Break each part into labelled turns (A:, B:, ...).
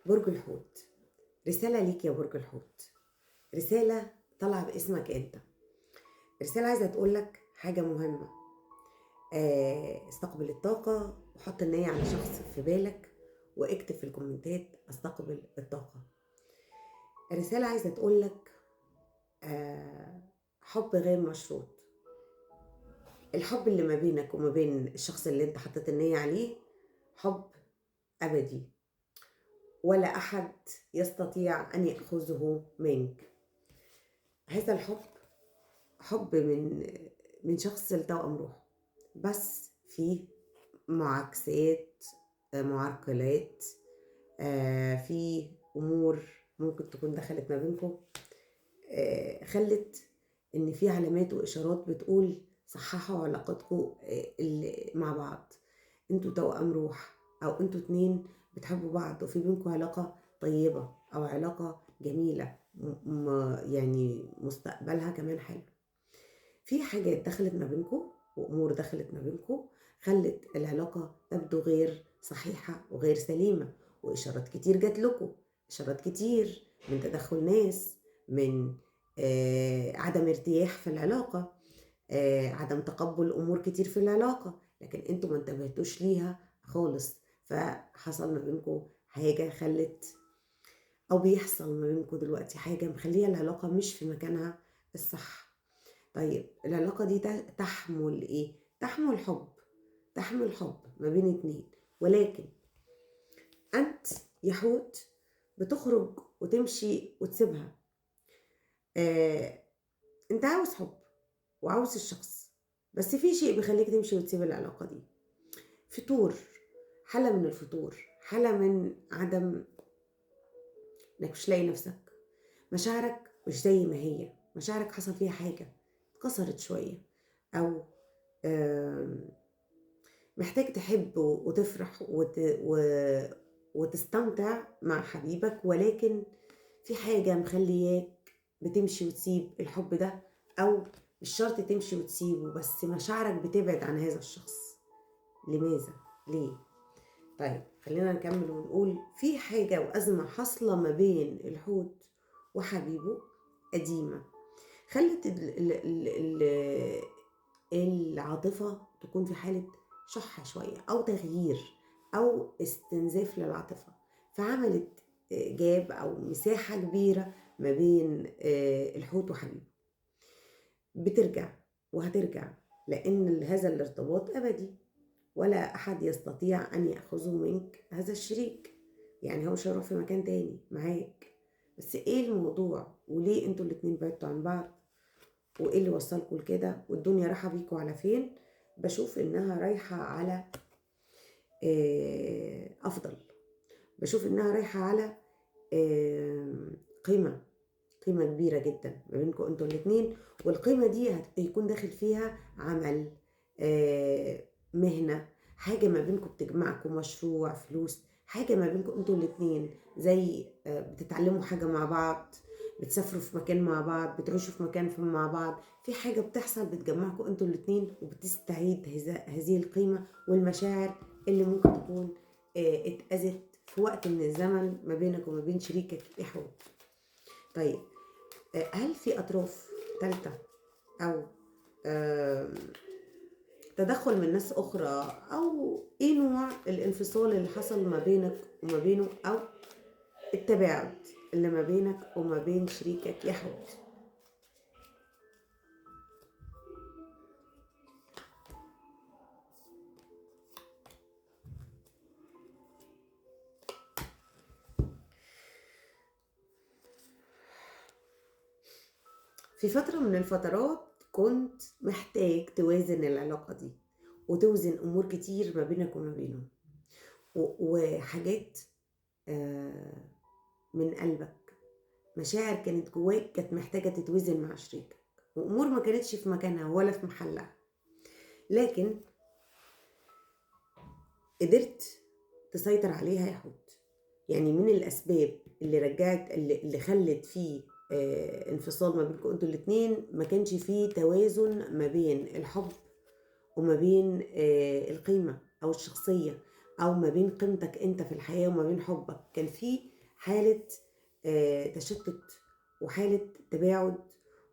A: برج الحوت، رسالة ليك يا برج الحوت، رسالة طالعة باسمك انت. رسالة عايزة تقولك حاجة مهمة. استقبل الطاقة وحط النية على شخص في بالك واكتب في الكومنتات استقبل الطاقة. الرسالة عايزة تقولك حب غير مشروط. الحب اللي ما بينك وما بين الشخص اللي انت حطيت النية عليه حب أبدي، ولا أحد يستطيع أن يأخذه منك. هذا الحب حب من شخص لتوأم روحه، بس فيه معاكسات، معرقلات، فيه أمور ممكن تكون دخلت ما بينكم، خلت إن في علامات وإشارات بتقول صححوا علاقتكم مع بعض. انتوا توأم روح، أو انتوا اتنين بتحبوا بعض وفي بينكم علاقة طيبة أو علاقة جميلة، يعني مستقبلها كمان حلو. في حاجات دخلت ما بينكم وأمور دخلت ما بينكم خلت العلاقة تبدو غير صحيحة وغير سليمة، وإشارات كتير جات لكم، إشارات كتير من تدخل ناس، من عدم ارتياح في العلاقة، عدم تقبل أمور كتير في العلاقة، لكن انتوا ما انتبهتوش ليها خالص. فحصل ما بينكم حاجة خلت، أو بيحصل ما بينكم دلوقتي حاجة مخلية العلاقة مش في مكانها الصح. طيب العلاقة دي تحمل إيه؟ تحمل حب، تحمل حب ما بين اتنين، ولكن أنت يا حوت بتخرج وتمشي وتسيبها. أنت عاوز حب وعاوز الشخص، بس في شيء بيخليك تمشي وتسيب العلاقة دي. فتور، حالة من الفتور، حالة من عدم انك مش لاقي نفسك، مشاعرك مش زي ما هي، مشاعرك حصل فيها حاجة اتكسرت شوية، أو محتاج تحب وتفرح وتستمتع مع حبيبك، ولكن في حاجة مخلياك بتمشي وتسيب الحب ده، أو مش شرط تمشي وتسيبه، بس مشاعرك بتبعد عن هذا الشخص. لماذا؟ ليه؟ طيب خلينا نكمل ونقول في حاجة وأزمة حاصلة ما بين الحوت وحبيبه قديمة، خلت العاطفة تكون في حالة شحة شوية، أو تغيير، أو استنزاف للعاطفة، فعملت جاب أو مساحة كبيرة ما بين الحوت وحبيبه. بترجع وهترجع، لأن هذا الارتباط أبدي، ولا أحد يستطيع أن يأخذه منك هذا الشريك. يعني هو مش هيروح في مكان تاني معاك. بس إيه الموضوع؟ وليه أنتوا الاتنين بعدتوا عن بعض؟ وإيه اللي وصلكوا لكده؟ والدنيا رايحة بيكوا على فين؟ بشوف إنها رايحة على أفضل، بشوف إنها رايحة على قيمة، قيمة كبيرة جدا ما بينكوا أنتوا الاتنين، والقيمة دي هيكون داخل فيها عمل، مهنة، حاجة ما بينكم بتجمعكم، مشروع، فلوس، حاجة ما بينكم انتوا الاتنين، زي بتتعلموا حاجة مع بعض، بتسافروا في مكان مع بعض، بتعيشوا في مكان مع بعض، في حاجة بتحصل بتجمعكم انتوا الاتنين، وبتستعيد هذه القيمة والمشاعر اللي ممكن تكون اتأذت في وقت من الزمن ما بينك وما بين شريكك يا حوت. طيب هل في أطراف تالتة أو تدخل من ناس أخرى، أو إيه نوع الانفصال اللي حصل ما بينك وما بينه، أو التباعد اللي ما بينك وما بين شريكك يا حوت؟ في فترة من الفترات كنت محتاج توازن العلاقة دي، وتوزن أمور كتير ما بينك وما بينه، وحاجات من قلبك، مشاعر كانت جواك كانت محتاجة تتوزن مع شريكك، وأمور ما كانتش في مكانها ولا في محلها، لكن قدرت تسيطر عليها يا حوت. يعني من الأسباب اللي رجعت، اللي خلت فيه انفصال ما بينكم انتوا الاتنين، ما كانش فيه توازن ما بين الحب وما بين القيمة أو الشخصية، أو ما بين قيمتك أنت في الحياة وما بين حبك. كان في حالة تشتت وحالة تباعد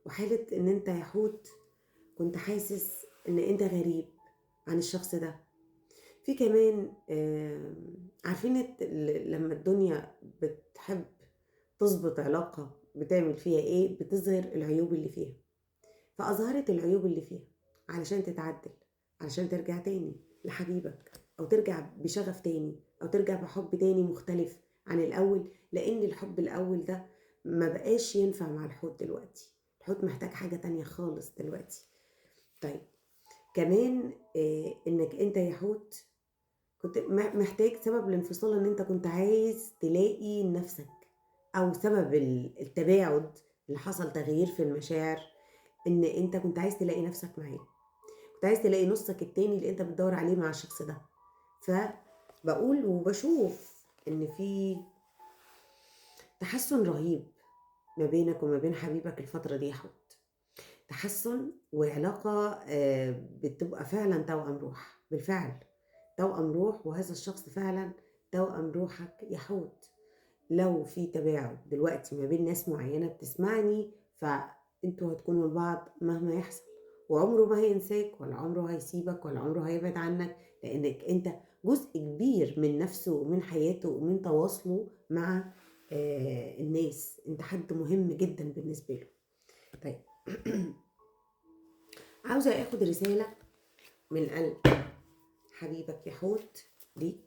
A: وحالة ان انت يا حوت كنت حاسس ان انت غريب عن الشخص ده. في كمان عارفين لما الدنيا بتحب تظبط علاقة بتعمل فيها ايه؟ بتظهر العيوب اللي فيها. فأظهرت العيوب اللي فيها علشان تتعدل، علشان ترجع تاني لحبيبك، او ترجع بشغف تاني، او ترجع بحب تاني مختلف عن الاول، لان الحب الاول ده ما بقاش ينفع مع الحوت دلوقتي. الحوت محتاج حاجة تانية خالص دلوقتي. طيب كمان انك انت يا حوت كنت محتاج سبب الانفصال، ان انت كنت عايز تلاقي نفسك، او سبب التباعد اللي حصل تغيير في المشاعر، ان انت كنت عايز تلاقي نفسك معاه، كنت عايز تلاقي نصك التاني اللي انت بتدور عليه مع الشخص ده. فبقول وبشوف ان في تحسن رهيب ما بينك وما بين حبيبك الفترة دي يا حوت، تحسن وعلاقة بتبقى فعلا توأم روح، بالفعل توأم روح، وهذا الشخص فعلا توأم روحك يا حوت. لو في تباعد دلوقتي ما بين ناس معينة بتسمعني، فانتوا هتكونوا لبعض مهما يحصل، وعمره ما هينساك ولا عمره هيسيبك ولا عمره هيبعد عنك، لانك انت جزء كبير من نفسه ومن حياته ومن تواصله مع الناس، انت حد مهم جدا بالنسبة له. طيب عاوزة اخد رسالة من قلب حبيبك يا حوت ليك،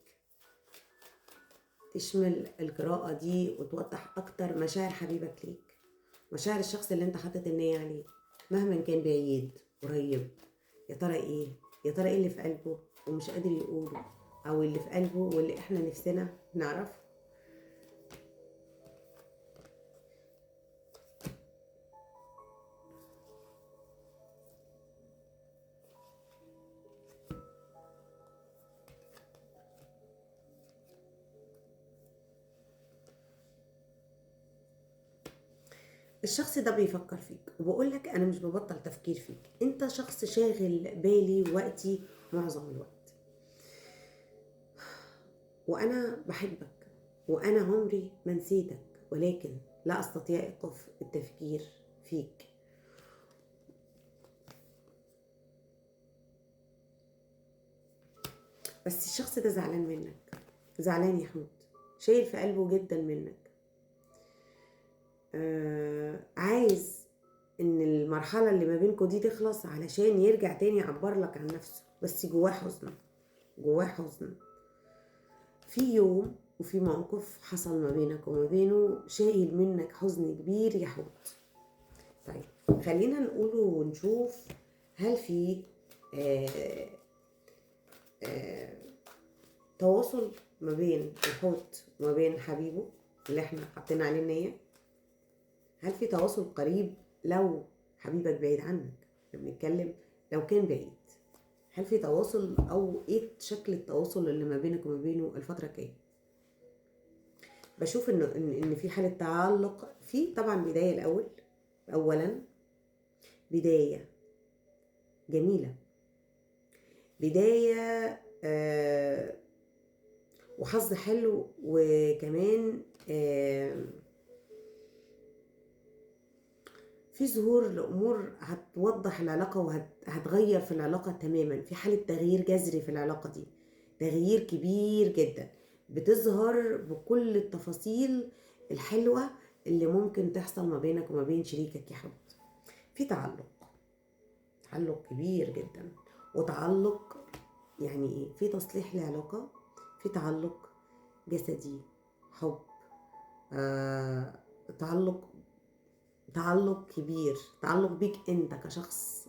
A: تشمل القراءة دي وتوضح أكتر مشاعر حبيبك ليك، مشاعر الشخص اللي انت حاطط النية عليه مهما كان بعيد قريب. يا ترى ايه؟ يا ترى ايه اللي في قلبه ومش قادر يقوله، او اللي في قلبه واللي احنا نفسنا نعرفه؟ الشخص ده بيفكر فيك، وبقول لك انا مش ببطل تفكير فيك، انت شخص شاغل بالي ووقتي معظم الوقت، وانا بحبك وانا عمري ما نسيتك، ولكن لا استطيع ايقاف التفكير فيك. بس الشخص ده زعلان منك، زعلان يا حوت، شايل في قلبه جدا منك، عايز ان المرحلة اللي ما بينكم دي تخلص علشان يرجع تاني يعبر لك عن نفسه، بس جواه حزن، جواه حزن. في يوم وفي موقف حصل ما بينك وما بينه شايل منك حزن كبير يا حوت. طيب خلينا نقوله ونشوف هل في تواصل ما بين الحوت وما بين حبيبه اللي احنا حاطين عليه النية. هل في تواصل قريب لو حبيبك بعيد عنك؟ احنا بنتكلم لو كان بعيد، هل في تواصل او ايه شكل التواصل اللي ما بينك وما بينه الفترة الجاية؟ بشوف ان في حالة تعلق، في طبعا بداية الاول، اولا بداية جميلة، بداية وحظ حلو، وكمان في ظهور لأمور هتوضح العلاقة وهتغير في العلاقة تماما. في حالة تغيير جذري في العلاقة دي، تغيير كبير جدا بتظهر بكل التفاصيل الحلوة اللي ممكن تحصل ما بينك وما بين شريكك يا حوت. في تعلق، تعلق كبير جدا، وتعلق يعني ايه؟ في تصليح لعلاقة، في تعلق جسدي، حب، تعلق كبير، تعلق بيك انت كشخص،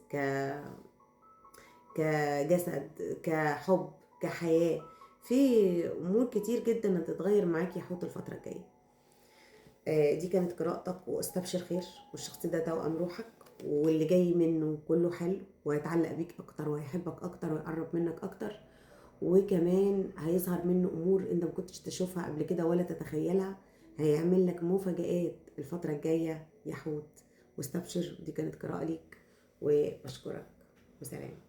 A: كجسد، كحب، كحياة. في امور كتير جدا هتتغير معاك يا حوت الفترة الجاية. دي كانت قراءتك، واستبشر خير، والشخص ده توأم روحك واللي جاي منه كله حلو، وهيتعلق بيك اكتر وهيحبك اكتر ويقرب منك اكتر، وكمان هيظهر منه امور انت ما كنتش تشوفها قبل كده ولا تتخيلها. هيعمل لك مفاجآت الفترة الجاية يا حوت، واستبشر. دي كانت قراءة ليك، وبشكرك وسلام.